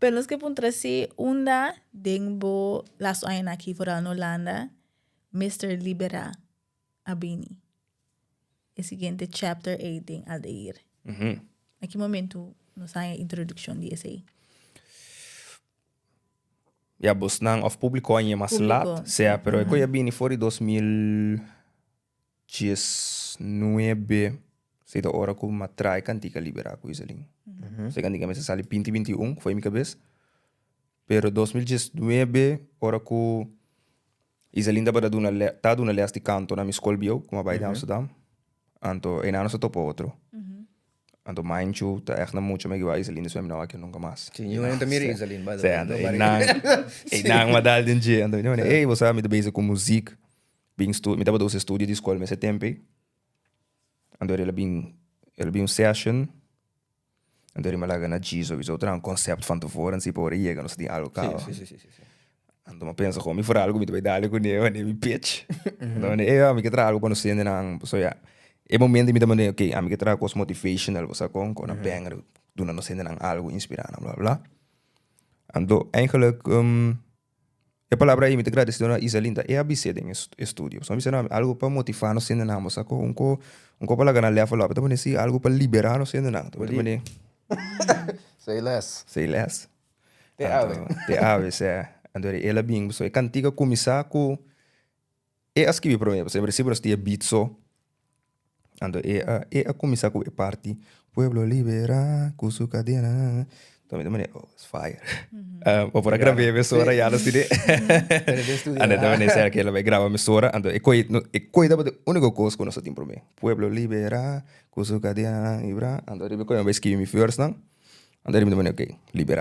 Pero nos ke puntra si unda den bo lastu añanan aki foral na Hulanda Mister Libera a bini? E siguiente chapter ei den Aldair. Na ki momento nos haña introdukshon di esei? Ya bosnan of publico a ñe mas Publico. Lat, sea, pero e koe a bini for di 2019, si ta ora ku m'a trae kantika Liberá ku Iselin. E kantika mester sali 2021 for mi kabes, pero 2019 ora ku Iselin tabata duna lè, ta duna lès di kanto na mi skol bieu ku m'a bai di Amsterdam, anto einan nos a topa otro. Anto Mainchu ta echt na mucha mi kiba Iselin despues mi no wak nunca mas. Sí, niun hende ta mira Iselin, by the way. Sí, anto einan, einan m'a dal den dje. Anto mi ta ey, bo sa mi ta bezig ku muziek. Bin stu, mi tabata usa studio di skol mester tempo ei. Anto el a bin, el a bin un session. Anto mi a laga na dji sowieso traha un concept van tevoren si pa ora e yega nos tin algo kaba. Sí, sí, sí, sí, sí. Anto mi a pensa mi for algo mi ta bai dale kuné wanneer mi pitch. Anto mi di ey mi ke traha algo pa nos hendenan. Pasobra ya e momento mi ta manda ok ami ke traha kos motivational bo sa kon kon a banger duna nos hendenan algo inspira nan bla bla. Anto eigenlijk e palabra ei mi ta gradesido na Iselin ta e a bis'é den e studio. Pasobra mi bisa no algo pa motivá nos hendenan bo sa kon un ko un ko pa laga nan level up. E ta pone si algo pa liberá nos hendenan. Ta pone Say less. Say less. Te awe. Te awe, sea. Anto el a bin, pasobra e kantika a kuminsá ku e a skibi promé, pasobra en prinsipio nos tin e beat so. Anto e a e a kuminsá ku e parti, Pueblo liberá ku su kadena. Anto mi ta mira, oh, es fire. Bo por a grab'é mesora ya nos tine. Anto ta mira esei ke el a bai graba mesora. Anto e koi e koi tabata e úniko kos ku nos a tin promé. Pueblo liberá ku su kadena librá. Anto riba e koi mi a bai skibi mi versenan. Anto riba mi ta mira, ok, liberá.